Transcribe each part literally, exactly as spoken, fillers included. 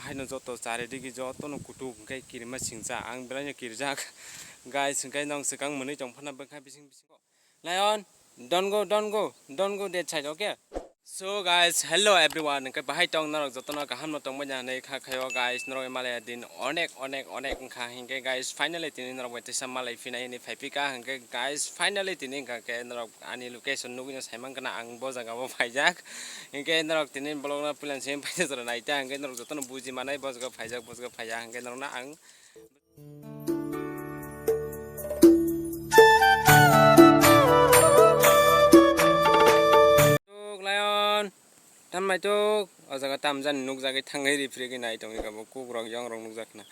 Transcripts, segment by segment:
Haino joto chari digi jotono kutuk hwnkhe kirima singcha. Ang belaino kirjak. Guys, hwnkhe nong swkang mwnwi tong phano bwkha bising bising. Lion, don't go, don't go, don't go that side, okay? So guys, hello everyone. Hwnkhe bahai tong norok jotono kaham no tongbai na hinwi kha khayo guys, norok malaya din onek onek onek wngkha. Hinkhe guys, finally tini norok bai tisa malai phinai hinwi phai phika. Hinkhe guys, finally tini wngkha khe norok ani location nugwi no saimang khna ang bo jaga o phaijak. Hinkhe norok tini vlog no puila simi paisa jora naita, hinkhe norok jotono buji manai bo jaga phaijak, bo jaga phaiya, hinkhe norok no ang Tuk, Lion, tanmai tuk, o jaga tamjani nukjagwi thangwi riphrigwi nai tongwi kha bo, kuk rok yong rok nukjak khna.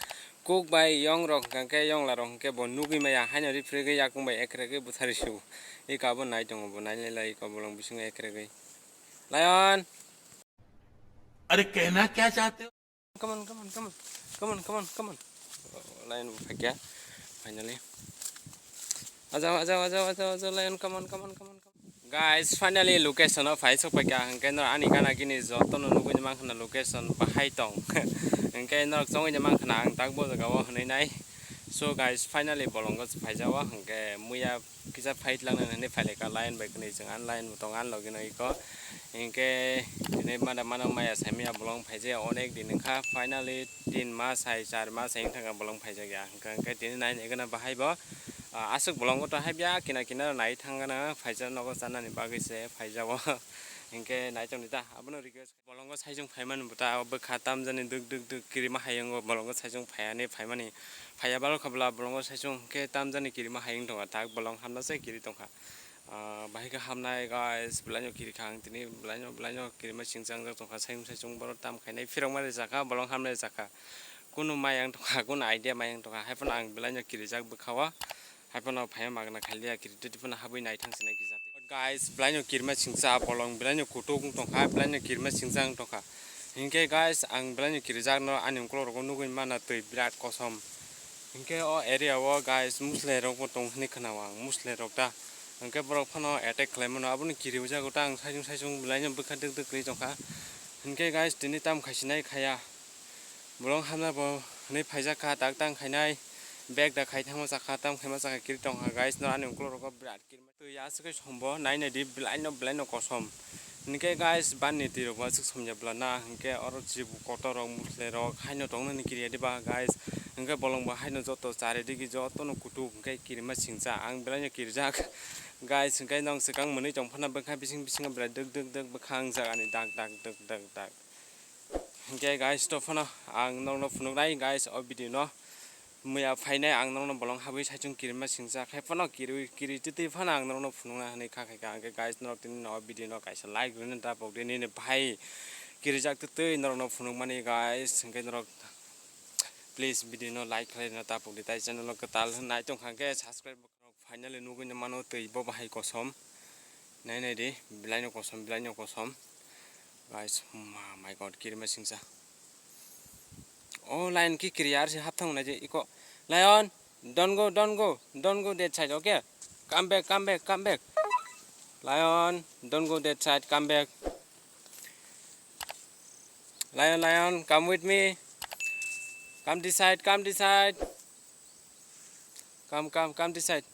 Kuk bai yong rok hwnkha khe yongla rok hwnkhe bo nugwi maya haino riphrigwi yakung bai ekregwi bwthari su. Ika bo nai tongo bo, nai lai lai ika bolong bisingo ekregwi. Lion! अरे कहना क्या चाहते हो? Come on, come on, come on. Come on, come on, come on. Oh, lion bo phaikya, finally. Ajao, ajao, ajao, ajao, ajao, lion, come on, come on, come on, come on. Guys, finally location o phai sok phaikha, hwnkhe norok ani gana gini jotono nugwi mankha na location bahai tong. Hwnkhe norok chongwi mankha na ang tak bo jaga o hwnwi nai. So guys, finally bolongo phaijao, hwnkhe muya kisa fight langna hinwi phailai kha, lion bai kwnwi chwng an lion bo tongo, an logi no iko. Hinkhe tini mada mano maya saimaya bolong phaijaya onek din wngkha, finally tin mas hai, char mas hai wngkha bolong phaijakya. Hinkhe tini nai nai gana bahai bo, ah, aswk bolongo to habya kina kina nai thangana phaijak nogo chanani bagwi se phaijago. Hinkhe nai tongdi ta, abono request. Bolongo saichung phaimani bo ta bwkha tamjani duk duk duk kirima hayungo bolongo saichung phaiani phaimani phaiya balo khabla bolongo saichung khe tamjani kirima hayung tongkha tak bolong hamna se kiri tongkha. Ah, bahai khe hamnai guys, belaino kiri kha ang tini belaino belaino kirima singchang jak tongkha saichung saichung borok tam khainai phirok mani jakha bolong hamnai jakha kunu mayang tongkha kunu idea mayang tongkha haiphano ang belaino kirijak bwkha o. Haiphano phaiya magna khailiya kiri twi phano habwi naithang sinai kisa. Guys, belaino kirima singcha bolong belaino kutuk wng tongkha, belaino kirima singcha wng tongkha. Hinkhe guys, ang belaino kirijakno ani ukolok rogo nugwi mana twi birat kosom. Hinkhe o area o guys, Muslim rok bo tong hinwi khna o ang, Muslim rok ta. Hinkhe borok phano attack khlai mano, abono kirijago ta ang saichung saichung belaino bwkha dwk dwk kwrwi tongkha. Hinkhe guys, tini tam khaisinai khaya. Bolong hamya bo hinwi phaijak kha, tak tang khainai bag da khai thangma chakha, tam khaima chakha kiri tongkha guys, no ani ukolok rogo birat kirima twi aswk khe sombo nai nai di belaino belaino kosom. Hinkhe guys, banni twi rok bo aswk somya bwla na, hinkhe oro chibu kotor rok, Muslim rok haino tongnani kiriya diba guys, hinkhe bolong bo haino joto chari digi jotono kutuk hinkhe kirima singcha ang belaino kirijak guys, hinkhe nong swkang mwnwi tong phano bwkha bising bisingo belai dwk dwk dwk bwkha wngjak ani dak dak dwk dwk dak. Hinkhe guys, to phano ang norokno phunuknai guys, o video no muya phainai ang norokno bolong habwi saichung kirima singcha khai phano kirwi kiri twi phano ang norokno phunukna hinwi kha khaikha. Hinkhe guys, norok tini no o video no kaisa like rwna ta pokdi nini bhai kirijak twi norokno phunukmani guys. Hinkhe norok please video no like khlai rwna ta pokdi tai channel no kwtal nai tongkha hinkhe subscribe. Finally nugwi mano twi bo bahai kosom. Nai nai di, belaino kosom, belaino kosom. Guys, ma, my God, kirima singcha. Oh, lion ki kiri ar si hap thang nai je iko. Lion, don't go, don't go, don't go that side, okay? Come back, come back, come back. Lion, don't go that side, come back. Lion, lion, come with me. Come this side, come this side. Come, come, come this side.